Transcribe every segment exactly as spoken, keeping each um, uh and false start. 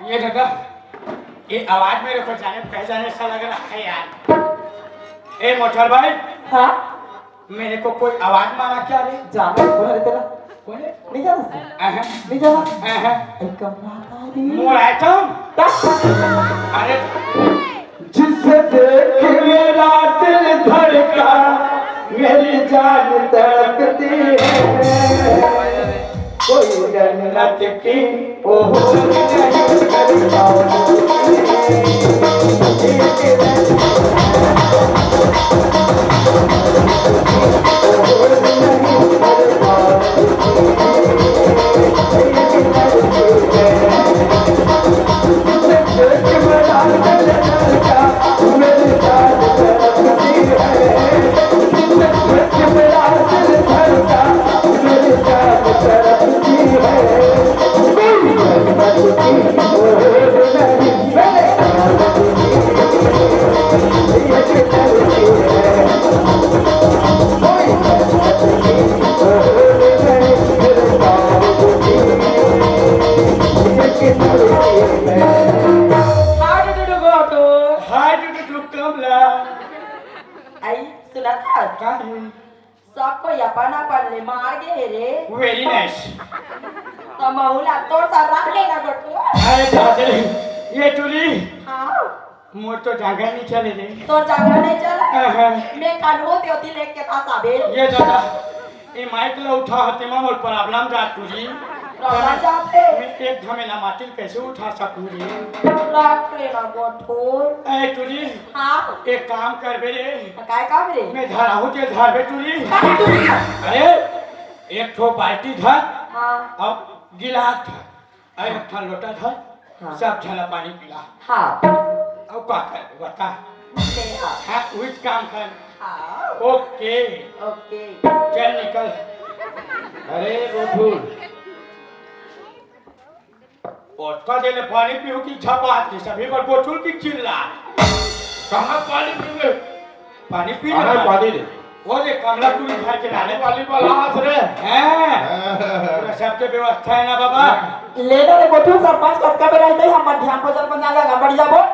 ये दादा, ये आवाज मेरे को जाने पहचाने सा लग रहा है यार। ए मोटर भाई, हाँ? मेरे को कोई आवाज मारा क्या रे? जाने को है तेरा। कौन है? नहीं जाना उसको? अहं। नहीं जाना? अहं। एक कमला तारी। मोर आइटम? अरे, जिसे देख मेरा दिल धड़का, मेरी जान तड़पती है। कोई जन्नत की ओहो नहीं करता। Hi to the Goto. Hi to the Dukamla. आई, सुना था? का है? सब कोई अपन अपन ले मार गे हे रे। Very nice. तो महू ला तोर सा रख लेना गोटू। अरे दादा, ये टूरी। हाँ। मोर तो जांगर नहीं चले रे। तोर जांगर नहीं चला? हाँ, हाँ। मैं कानून ते होती लेके था साबे। ये दादा, ये माइक ला उठा हते मा मोर problem जात टूरी। Problem जाते? मैं एक घमेला माटिल कैसे उठा सकूं रे? रख लेना गोटू। ए टूरी। हाँ। एक काम करबे रे। काय काम रे? मैं धराहूं ते धरबे टूरी। अरे, एक ठो बाल्टी धर। हाँ। अउ गिलास धर। अउ एक ठन लोटा धर। हाँ। सब झन ला पानी पिला। हाँ। अउ का करबे बता? ले हाँ। हाँ, उहिच काम कर। हाँ। OK। OK। चल निकल। अरे गोठुल। ओतका देर ले पानी पीहूं कि झपात के सभी बर गोठुल की चिल्ला। कहाँ पानी पीबे? पानी पी ले अरे पानी। पानी दे। वो दे कमला टूरी घर के नाले। पानी वाली वाला हाथ रे। हैं? हाँ। पूरा सबके व्यवस्था है ना बाबा? ले ना रे गोठुल, सरपंच कतका बेर आइते, हम मध्याह्न भोजन बना लेगा, बढ़िया बोल।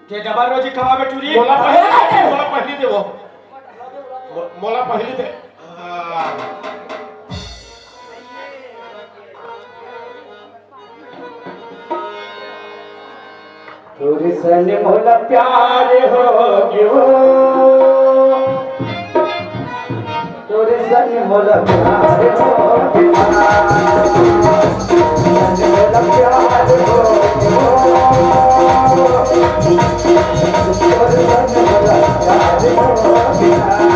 ते डबल रोजी कमाबे टूरी। मोला पहली दे, मोला पहली दे वो। मो-, मोला पहली दे। हाँ। तोरे सन मोला प्यार हो गयो। तोरे सन मोला प्यार हो गया। सन मोला प्यार हो गया। तोरे सन मोला प्यार हो गया।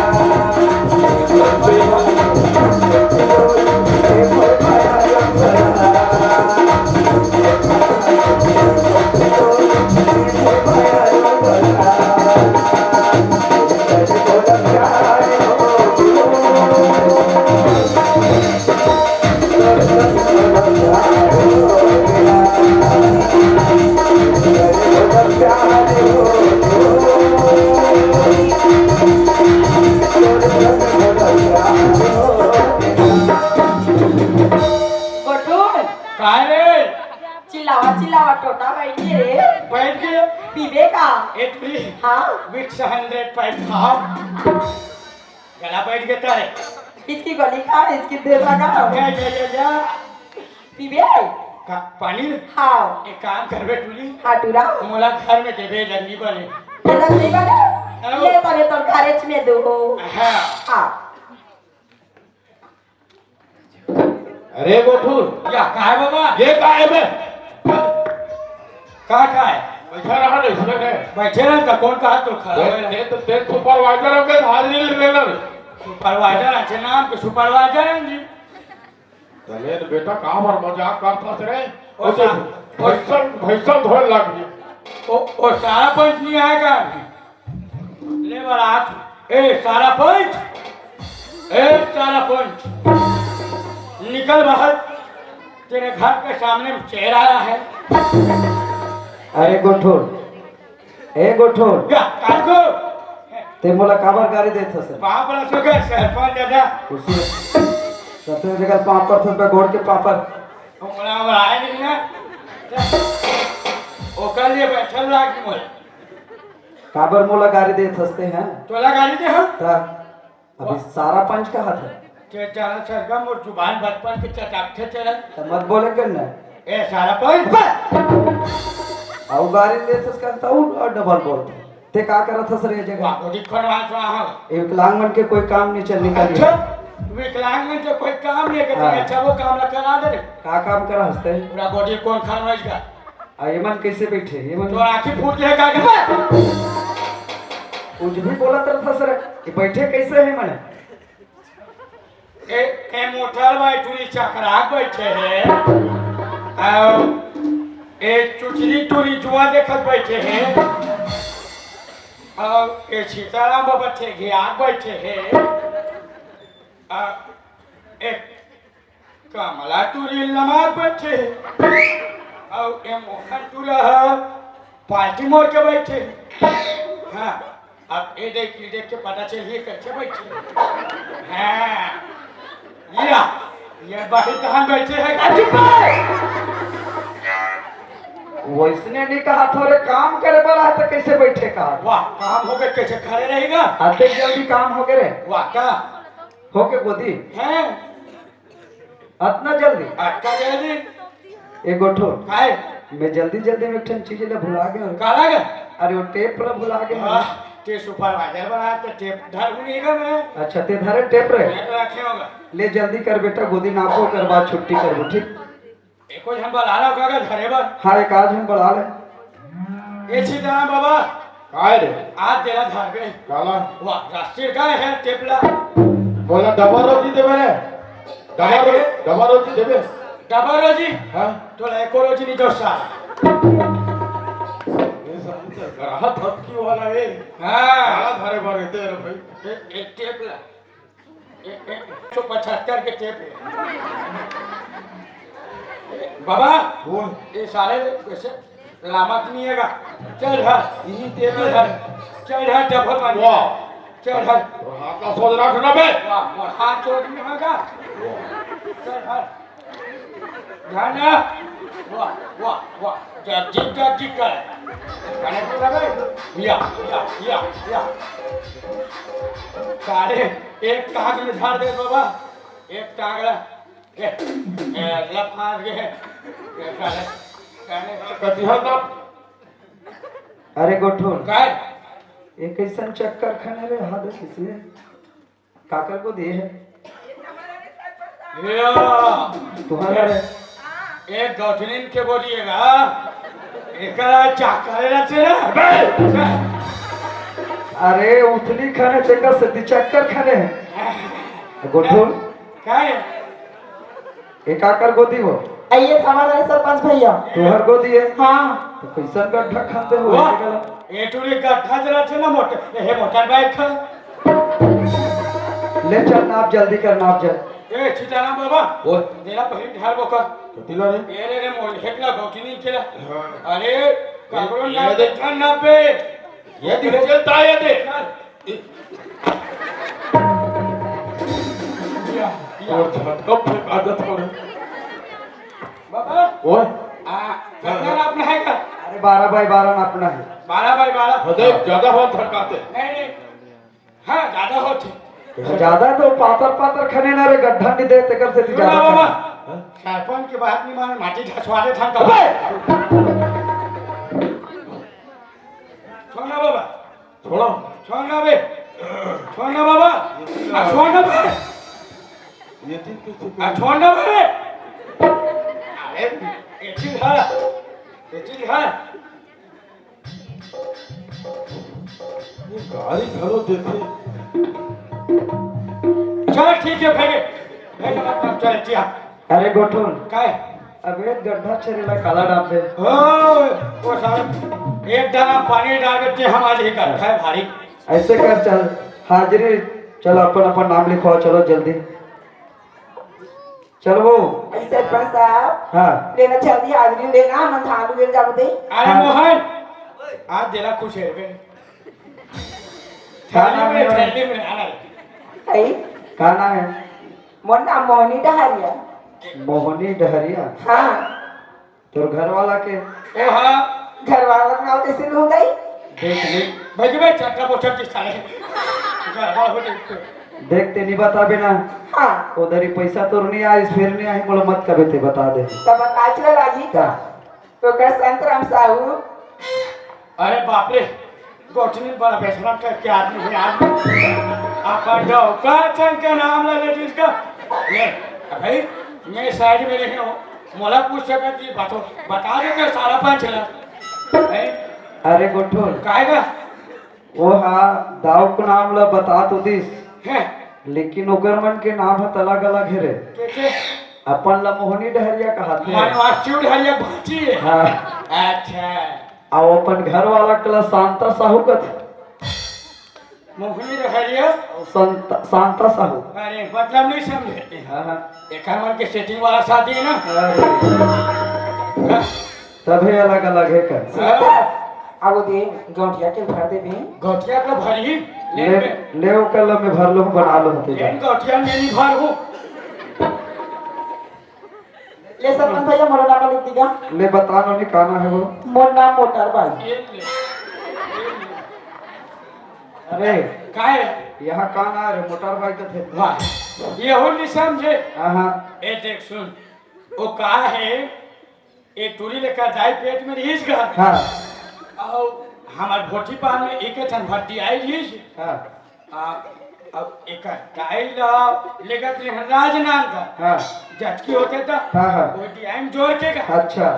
गोठुन। काय रे? चिल्लावा चिल्लावा टोटा बैठ गे रे। बैठ गे? पीबे का? एट पी। हाँ। Vicks हंड्रेड पाइप खाओ। गला बैठ गे तारे। इसकी गोली खा, इसकी दे लगा। जा, जा, जा, जा। पीबे? का, पानी? हाँ। एक काम करबे टूरी। हाँ, टूरा। मोला घर में देबे, जल्दी बने। जल्दी बने? आओ। ले तने तोर घरेच में दो। हाँ। हाँ। अरे गोठुन। या, काय बाबा? ये काय बे? का काय? बैठा रहा ना इसमें के। बैठे रहा था, कौन कहा तो खड़ा ये, होए रहा? ये तो तें supervisor हो के हाजिरी ले लेना रे। Supervisor, अच्छे नाम के supervisor हैं जी। चले तो बेटा, का भर मजाक करता से रे? ओ ओ तो सा-, भैंसन, भैंसन धोए लग गई। ओ, ओ सारा पंच नहीं आएगा अभी। ले बारात। ए, सारा पंच। ए, सारा पंच। निकल बाहर। तेरे घर के सामने में शेर आया है। अरे गोठुन। ए गोठुन। या, काय को? तें मोला काबर गारी देत हस? पाँव पड़त हँव का, सरपंच दादा। कुर्सी। सरपंच जगह पाँव पड़त हँव, गोड़ के पाँव पर। हमरा, हमरा आए नहीं ना। काबर मोला गारी देत हस ते, हैं? तोला गारी दे हम? त अभी सारा पंच कहत हे। ते जाना सरगा, मोर जुबान बचपन के चटाकथे तेरा। त मत बोले कर ना। ए सारा पंच। अउ गारी देत हस का, त अउ डबल बोलथे। ते का करत हस रे जगह? वाह, गोदी खोलवा रहा हूँ। विकलांग मन के कोई काम नहीं चल निकल। अच्छा, विकलांग मन के कोई काम नहीं करते। हाँ। अच्छा, वो काम ला करा दे रे। का काम करा हस ते? पूरा गोदी कौन खनवाएगा? आ, ये मन कैसे बैठे? ये मन तो आँखी फूट गया का? कुछ भी बोलत रहत हस रे। ये बैठे कैसे हे मन? ए, ए मोटर बाई टूरी चकरा बैठे हे। आ, ए चुचरी टूरी जुआ देखत बैठे हे। आ, ए सीताराम बाबा ठेघिया बैठे हे। आ, ए कमला टूरी लमार बैठे हे। अउ ए मोहन टूरा ह पार्टी मोड़ के बैठे हे। हाँ, अब ए देख, ए देख के पता चल ये कैसे बैठे हे। हाँ, या, ये बाही तहन बैठे हे, का चुप हे? वैसने नहीं कहा, थोड़े काम करे वाला है तो कैसे बैठे कहा? वाह, काम हो गए, कैसे खड़े रहेगा? अतेक जल्दी काम हो गए रे। वाह, का? हो के गोदी? हैं? अतना जल्दी? अतना जल्दी? ए गोठो। काय? मैं जल्दी जल्दी में एक ठन चीज ला भुला गया हूँ। काला गा? अरे वो टेप ला भुला गया हूँ। वाह, ते सुपरवाइजर बना तो टेप धर भूलेगा मैं। अच्छा, ते धरे टेप रे? मैं तो रखे होगा। ले जल्दी कर बेटा, गोदी नापो, कर बाद छुट्टी करबो, ठीक? एको झन बला ला का धरे बर? हाँ, एक आध झन बला ले। ए सीताराम बाबा। काय रे? आज देला धरबे। काला? वाह, राष्ट्रीय काय है टेपला? बोला डबल रोजी देबे रे। डबल काय रो-, रे? डबल रोजी देबे। डबल रोजी? हाँ। तोला एको रोजी नहीं दो साल। ये सब तो ग्राहक धमकी वाला है। हाँ। काला धरे बर देते रे भाई। ए, ए, टेपला। ए, ए, एक सौ पचहत्तर के टेप हे। बाबा, बोल। ये सारे कैसे लामत नहीं है गा? चल घर। यही टेप चल है। घर। चल घर, डबल बन। वाह। चल घर। और हाथ ला सोझ रख ना बे। वाह, और हाथ जोड़ नहीं होगा। वाह। चल घर। ध्यान दे। वाह, वाह, वाह। जल्दी, जल्दी कर। कने को लगे? या, या, या, या। सारे एक टांग में झाड़ दे बाबा। एक टांग ला। ए, ए, लफार के। ए, सारे, सारे। कति हो तब? अरे गोठुन। काय? ये कैसन चक्कर खाने रे, हाथ किसने? काकर गोदी हे? या। तुम्हारा रे? एक गौठनिन के गोदी हे ना? एकरा चाकर रहते ना? बे! अरे, उथली खाने तेकर से दी चक्कर खाने हे। गोठुन? काय? ए काकर गोदी हो? आइए, हमारे सरपंच भैया। तुहर गोदी हे? हाँ। तो कैसन गड्ढा खाते हो? वाह, ए टूरी गड्ढा जरा छे ना मोटर, ए, हे मोटर बाइक खा। ले चल, नाप जल्दी कर, नाप जल्दी। ए, सीताराम बाबा। बोल। देला पहिली ढाल बोकर। कतिला रे? ए रे रे, मोल हेकला गौटी नहीं खेला। हाँ। अरे, काकरो ये ना देख। ध्यान ना पे। ये देख, चलता है, ये देख। चल। या, या। और झटका फेंका देता हूँ। बाबा। ओए। आ, कितना नापना है का? अरे, बारह बाई बारह नापना है। बारह बाई बारह। हाँ, देख, ज्यादा हो धड़काते। नहीं, नहीं। हाँ, ज्यादा हो ठीक। ज्यादा तो पातर पातर खने ना रे, गड्ढा नहीं दे, तेकर से सुन ज्यादा ना बाबा। खने। हाँ? सरपंच के बात नहीं माने, माटी धसवा दे था। अबे! छोड़ ना बाबा। छोड़ो। छोड़ ना बे। छोड़ ना बाबा। आ, छोड़ ना बे। ये ठीक तो ठीक आ, है। छोड़ ना बे। अरे, ये ठीक है। ये ठीक है। ये गाड़ी घरो देखे। चल, ठीक है, फेंके। फेंके मत, मत, चल, ठीक है। अरे गोठुन। काय? अब एक गड्ढा छेरे ला काला डाल दे। ओ, वो सारे एक दाना पानी डाल के हम आज ही कर खाए भारी। ऐसे कर चल, हाजिरी, चलो अपन अपन नाम लिखवाओ, चलो जल्दी। चलो वो। ऐसे सरपंच साहब, हाँ। लेना जल्दी हाजिरी लेना, मन थालू ले जाओ दे। अरे हाँ। मोहन, आज देला खुश है बे। का नाम थैली में, है? थैली में, आ रहा है। है? का नाम है? मोर नाम मोहनी डहरिया। मोहनी डहरिया? हाँ। तोर घर वाला के? ओ हाँ। घर वाला के नाम कैसे लूँ गई? देख ले। भाई जी, भाई, चट्टा बोचर के साले। गड़बड़ हो जाए तो। देख, ते नहीं बताबे ना। हाँ। उधर ही पैसा तोर नहीं आइस, फिर नहीं आई, मोला मत कबे ते बता दे। तब बताए चला लागी का? का? तो कह संतराम साहू। अरे बाप रे, गोठनी बड़ा बेशरम करके आदमी है यार। अपन डौका चंद के नाम ले ले जिसका। ले, भाई, मैं साइड में नहीं हूँ। मोला पूछ सकत जी, बातो, बता दे के सारा पंच ला। हैं? अरे गोठुल। काहे का? वो हा, दाऊ के नाम ला बता तो दिस। हैं? लेकिन ओकर मन के नाम ह त अलग-अलग हे रे। कैसे? अपन ला मोहनी डहरिया कहाथे। माने वास्तु डहरिया भांची है। हाँ। अच्छा। अउ अपन घर वाला के ला शांता साहू कथे। मोहनी डहरिया? शांता, शांता साहू। अरे, मतलब नहीं समझे। हाँ, हाँ। एकर मन के सेटिंग वाला शादी है ना? अरे। हाँ। तभे अलग-अलग हे कर। हाँ। अब वो दे, गौंटिया के भर देबे। गौंटिया के भरही? ले, ले बे। ले ओकर ला मैं भर लूँ, बना लूँ, तू जा। लेकिन गौंटिया में नहीं भर हूँ। ले सरपंच भैया, मोर नाम लिख दीगा। ले बता नोनी, का नाम है वो? मोर नाम मोटर बाई। ये ले। अरे, काहे? यहाँ का नाम है रे? मोटर बाई कथे। वाह, ये हो नहीं समझे। हाँ, हाँ। ए देख सुन, वो का है, ए टूरी लेकर दाई पेट में रहीस गा। हाँ। अउ हमर भोटी पान में एक ठन भट्टी आई रहीस। हाँ। आ, अब एकर दाई ला लेगत रहे राजनांदगांव। हाँ। जचकी होते त हाँ, हाँ। वो डिजाइन जोर के का। अच्छा।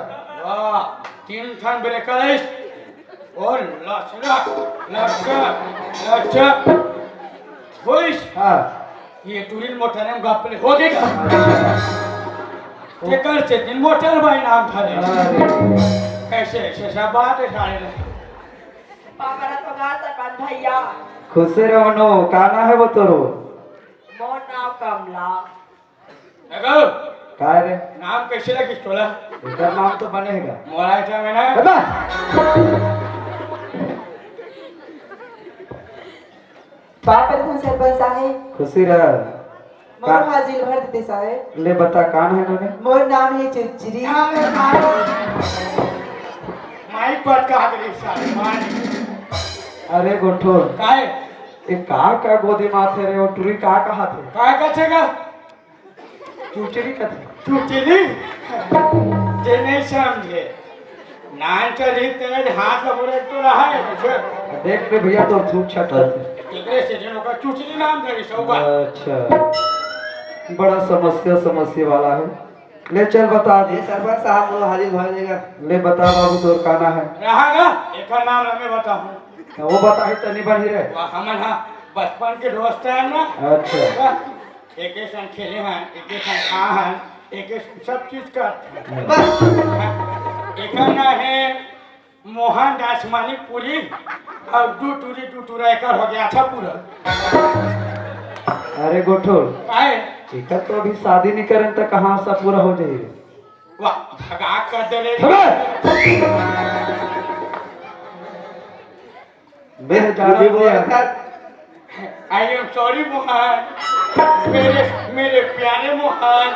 वाह, तीन ठन ब्रेकर है। ओ लचक, लचक, लचक। होइस। हाँ। ये टूरी मोटर में गप ले हो गए का। अच्छा। तेकर से दिन मोटर बाई नाम धरे। अरे। कैसे, ऐसे सब बात है सारे ने। पापा रा तो गा सरपंच भैया। खुशी रहो नो, का नाम है वो तोरो? मोर नाम कमला। देखो। का रे? नाम कैसे लगिस तोला? एकर नाम तो बने हे गा। मोला ऐसा में ना। बता। पापा रा तो सरपंच साहेब। खुशी रह। मोर का? हाजिर भर देते साहेब। ले बता, कान है नोनी? मोर नाम है चुचरी। माई पटका दे साले, माई। अरे गोठो। काहे? ए का का गोदी माथे रे, ओ टूरी का कहाथे? का कथे का? चुचरी कथे। चुचरी? जे नहीं समझे। नान चढ़ी तेज हाथ ल बोले तो रहा है, बुझे? देख रे भैया, तो झूठ छट रहते। एकरे से जन ओकर चुचरी नाम धरी सौगा। अच्छा, बड़ा समस्या, समस्या वाला है। ले चल बता दे। ए, सरपंच साहब, मोला हाजिर भर देगा। ले बता बाबू, तोर का नाम है? रहा ना, एकर नाम हमें बताहूँ। वो बताही तनी बनी रे। वाह, हमन हा बचपन के दोस्त है ना। अच्छा। वाह। एके संग खेले हन, एके संग खा हन, एके संग सब चीज कर। बस। एकर ना है मोहन दास मणिपुरी और दू टूरी दू टूरा एकर हो गया अच्छा पूरा। अरे गोठो। काहे? एकर तो अभी शादी नहीं करन त कहाँ सब पूरा हो जाई रे? वाह, भगा कर दे रे। अबे! मैं जाना ये बोला दिया। था। I am sorry मोहन, मेरे, मेरे प्यारे मोहन।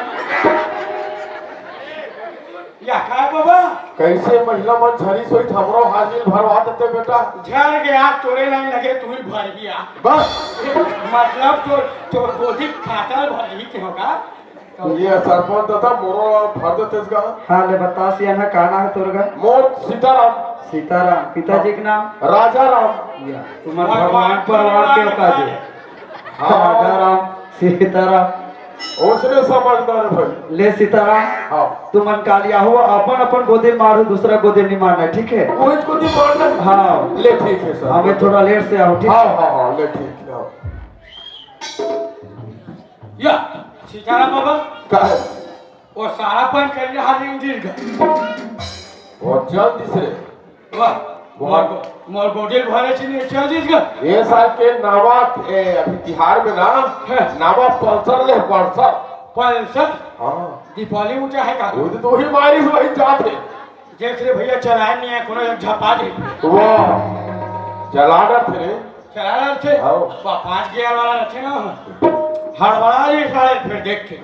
या का बाबा? कैसे महिला मन झरी सोई हमरो हाजिर भरवा देते बेटा। झर गया तोरे लाइन लगे तू ही भर गया। बस। मतलब तो, तो गोदी खातर भर ही के होगा। ये सरपंच दादा मोरो भर देते इसका। हाँ, ले बता सियाना, का नाम है तोर का? मोर सीताराम। सीताराम, पिताजी के नाम? राजा राम। या, तुम्हार भगवान भगवान परवार के परिवार औकात है। हाँ। राजा राम, सीताराम। उसने समझदार भाई। ले सीताराम। हाँ। तुमन काली आहो, अपन अपन गोदे मारो, दूसरा गोदे नहीं मारना है, ठीक है? वही गोदे मारना है? हाँ। ले ठीक है सर। हमें थोड़ा लेट से आओ, ठीक है? हाँ, हाँ, हाँ, ले ठीक है, आओ। या, सीताराम बाबा। का है? वो सारा पान कर लिया हाथ में गिर गया। वो चल दिस रे। वाह, मोर गो-, मोर गोदिल भरे छी नहीं चल दिस गया। ये साल के नावा, ए, अभी तिहार में ना, हाँ। नावा पल्सर ले, पल्सर। पल्सर? हाँ। दीपावली ऊंचा है का? वो तो, तो ही मारिस वही जात है। देख रे भैया, चलाए नहीं है, कोनो एक झपा दे। वाह, चला रहा थे रे। चला रहा थे? हाँ। वाह, पाँच गियर वाला रखे ना, हड़बड़ा ये साले फिर देख के।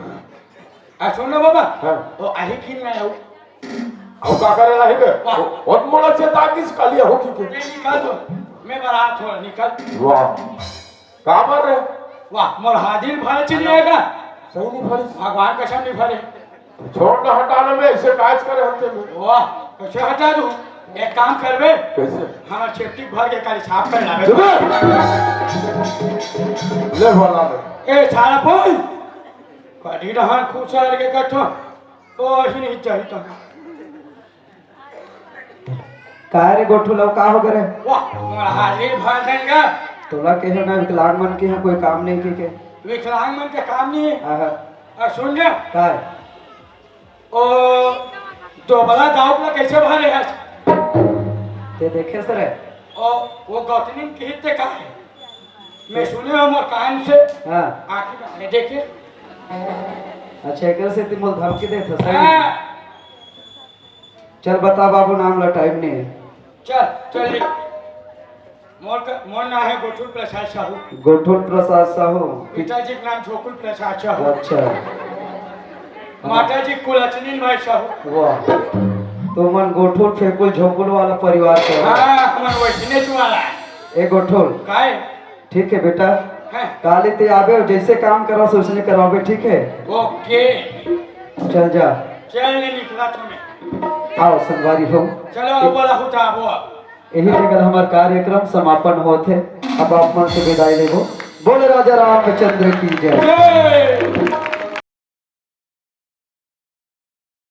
आ, सुन ना बाबा, हाँ। वो आही की नहीं आया वो? अउ का करे रही बे? वाह। बहुत मोला चेता किस कालिया हो की के। ये निकल तो, मैं बरात हो, निकल। वाह। काबर रे? वाह, मोर हाजिरी भाड़ा चलिएगा। सही नहीं भरिस। भगवान कसम नहीं भरे। छोड़ ना, हटा ना बे, ऐसे काज करे हम तें। वाह, कैसे हटा दूं? एक काम करबे। कैसे? हमर चेपटी भर के काली साफ कर लाबे। चुप बे। ले भला बे। ए, साला बोल। कड़ी रहन खुसर के कथो। ओ, ही नहीं चाहिए तो। का रे गोठू लव, का हो गे रे? वाह, मोर हाजिरी भर देंगे। तोला कहे ना विकलांग मन के यहाँ कोई काम नहीं के, के? विकलांग मन के काम नहीं है। हाँ, हाँ। और सुन ले। का है? ओ, दोबला दाऊ ला कैसे भरे है? तें देखे से रे? ओ, वो गौतमी के हित का है? मैं सुने हूँ मोर कान से। हाँ। आँखी में देखे। अच्छा, एकर से तें मोला धमकी देत हस, सही? हाँ। चल बता बाबू, नाम ला, टाइम नहीं है। चल, चल लिख। मोर का, मोर नाम है गोठुल प्रसाद साहू। गोठुल प्रसाद साहू। पिताजी के नाम झोकुल प्रसाद साहू। अच्छा। माता जी कुलचनी बाई साहू। वाह, तुमन गोठुल फेकुल झोकुल वाला परिवार के हो। हाँ, हमन वैसने वाला। ए गोठुल। काय? ठीक है बेटा, हैं? काली तें आबे अउ जैसे काम करस वैसने करवाबे, ठीक है? ओके। चल जा। चल, ले निकला तुम्हें। आओ संगवारी हो। चलो, अब बोला होता, अब। यही जगह हमार कार्यक्रम समापन होत है। अब आप मन से विदाई लेबो। बोल राजा रामचंद्र की जय। जय।